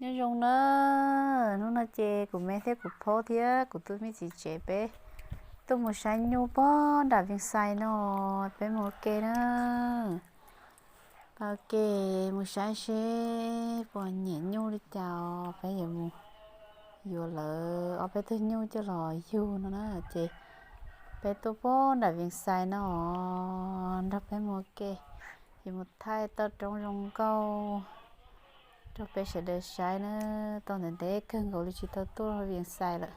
Nyob zoo na, hnub no ces kuv me thiab kuv phob thiab kuv tus me txiv tsev peb tuaj mus saib nyuj pog nram Vias Xais no, peb mus ua ke na. Pab ua ke mus saib seb puas nyiam nyuj li cas os, peb yuav mus yuav lawv ob peb tug nyuj coj los yug no na. Ces peb tuaj pog nram Vias Xais no os, nrog peb mus ua ke, yuav mus thaij toj roob zoo nkauj rau peb sawv daws saib na. Tau ntev ntev kawg nkaus li tsis tau tuaj Vias Xais lawm,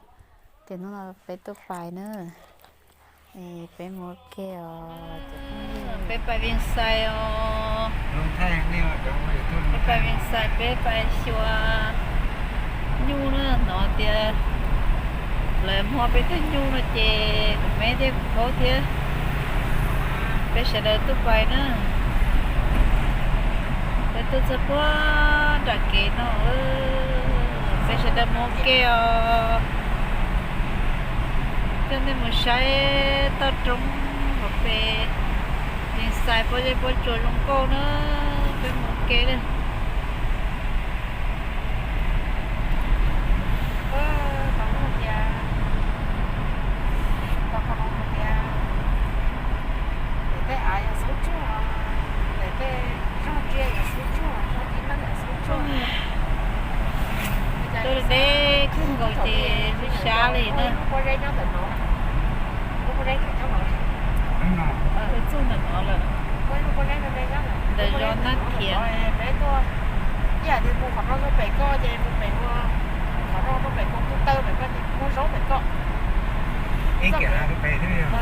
ces hnub no peb tuaj pais na. Es peb mus ua ke os. Peb pais Vias Xais os. Peb pais Vias Xais, peb pais xyuas nyuj na, hnov tias lawv muag peb tug nyuj no ces kuv me thiab kuv phob thiab peb sawv daws tuaj pais na. Peb tuaj txog puag nram kev no, peb sawv daws mus ua ke os. Coj nej mus saib toj roob hauv pes Vias Xais pob zeb pob tsuas zoo nkauj na. Peb mus ua ke na. Tuaj deb kawg nkaus ces lub xyab li na. Txog ntawm no lawm. Ntawm zos Nab Khiav.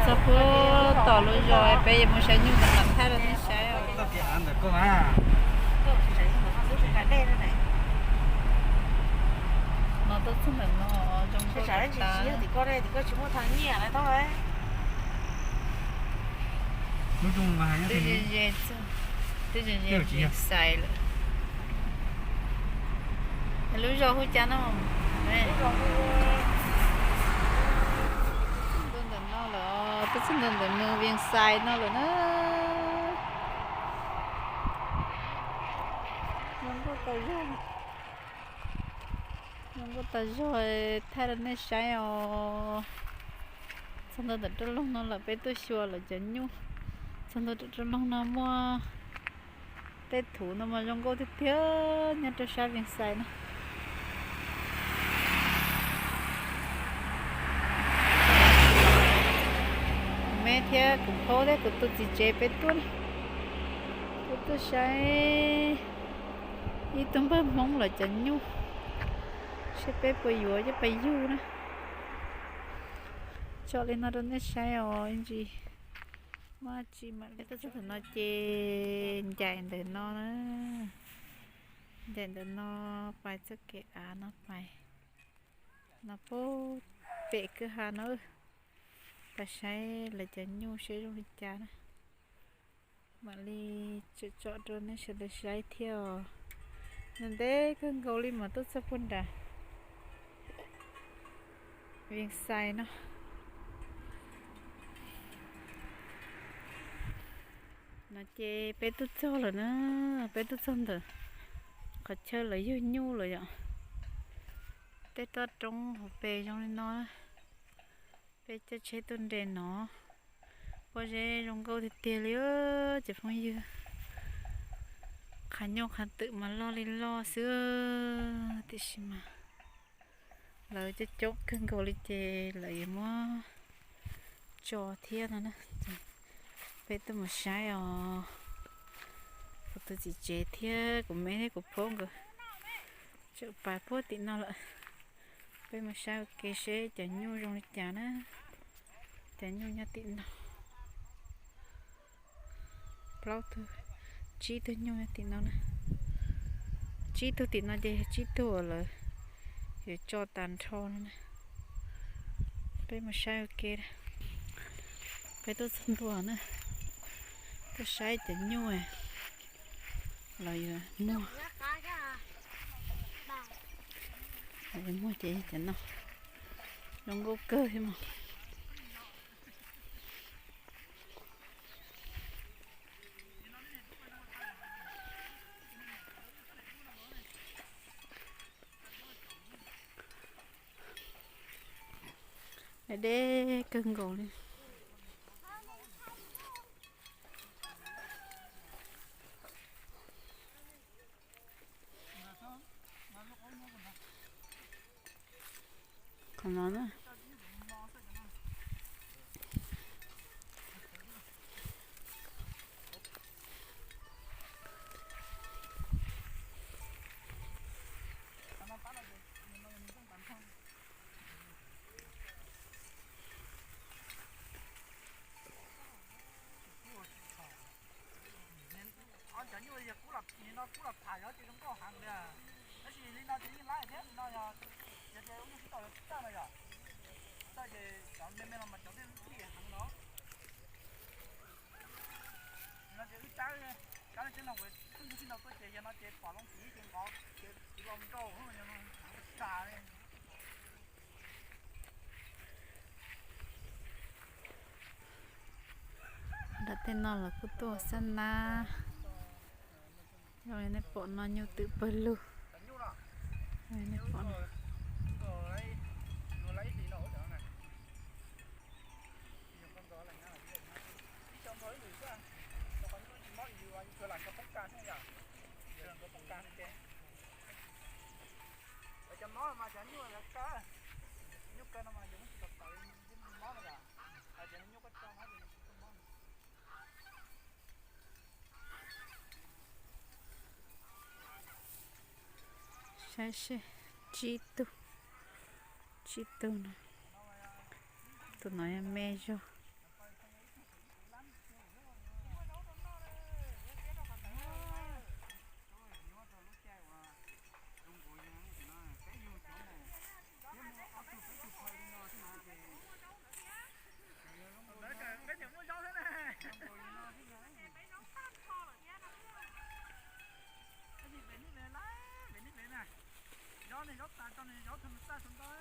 Txog puag tom lub zos peb yuav mus saib nyuj ntawm no thaij rau nej saib. No tuaj txog ntawm no zoo nkauj tas. Twb ze ze Vias Xais lawm. Lub zos hu cas no? Ntu ntawm no lawm, twb txog ntu ntawm mus Vias Xais no lawm na. Zoo nkauj tas zog, zoo nkauj tas zog, thaij rau nej saib os. Txog ntua ntawm roob loog no lawm, peb tuaj xyuas lawv cov nyuj. Txog ntua roob loog no muaj tej thuv no mas zoo nkauj tiag tiag nyob rau sab Vias Xais no. Kuv me thiab kuv phob thiab kuv tus txiv tsev peb tuaj, peb tuaj saib ib tug npawg Hmoob lawv cov nyuj, seb peb puas yuav coj pais yug na. Tso li no rau nej saib os, ntsis muaj tsi mam li. Txog ntawm no ces ncaim ntawm no na, ncaim ntawm no pais txoj kev av no pais no puag pem kwj ha no, pais saib lawv cov nyuj seb zoo li cas na. Mam li tsom tsom rau nej sawv daws saib thiab os. Ntev kawg nkaus li mas tuaj txog puag nram Vias Xais no. No ces peb tuaj txog lawm na, peb tuaj txog ntawm qhov chaw lawv yug nyuj lawm yom. Tej toj roob hauv pes zoo li no, peb caij tsheb tuaj nres no, pob zeb zoo nkauj tiag tiag li cov phooj ywg. Qhov nyuj qhov twm mas loj li loj xwb, tiam sis mas lawv coob coob kawg nkaus li ces lawv yuav muab tso thiab no na. Peb tuaj mus saib os, kuv tus txiv tsev thiab kuv me thiab kuv phob nkawd tseem pais puag tim no lawm. Peb mus saib ua ke seb cov nyuj zoo li cas na. Cov nyuj nyob tim no, plaub tug, tsib tug nyuj nyob tim no na. Tsib tug tim no ces yog tsib tug uas lawv yuav tso tag nrho no na. Peb mus saib ua ke, peb tuaj txog ntua na, tuaj saib cov nyuj los yuav muag, los yuav muag ces cov no zoo nkauj kawg thiab mas. Deb kawg nkaus li. Qhov no na. Ob cov nyuj yog kub los, nim no kub los tham yog ces zoo nkauj heev li. Tab sis li no ces yeej laib thiab, li no yog, yog tias ua nyuj sib tau yog tsis txawj no yog, txawj ces cov me me no mas cov dej lwj heev no. No ces wb cab, cab tej no kuv pheej sib ntaus tuaj ces yog no ces pom loo kiv ces nqov ces los nrau heev tas li. Nram tej no los kuj tuaj xab nab. Zoo li nej pom no nyuj twm pawg lug. Nej pom no. Saib seb, tsib tug, tsib tug no. Tus no yog me zog. Pem ne, pem ne, pem na. Zaub ne, zaub tas tso ne, zaub thas mas xaj tso ntau.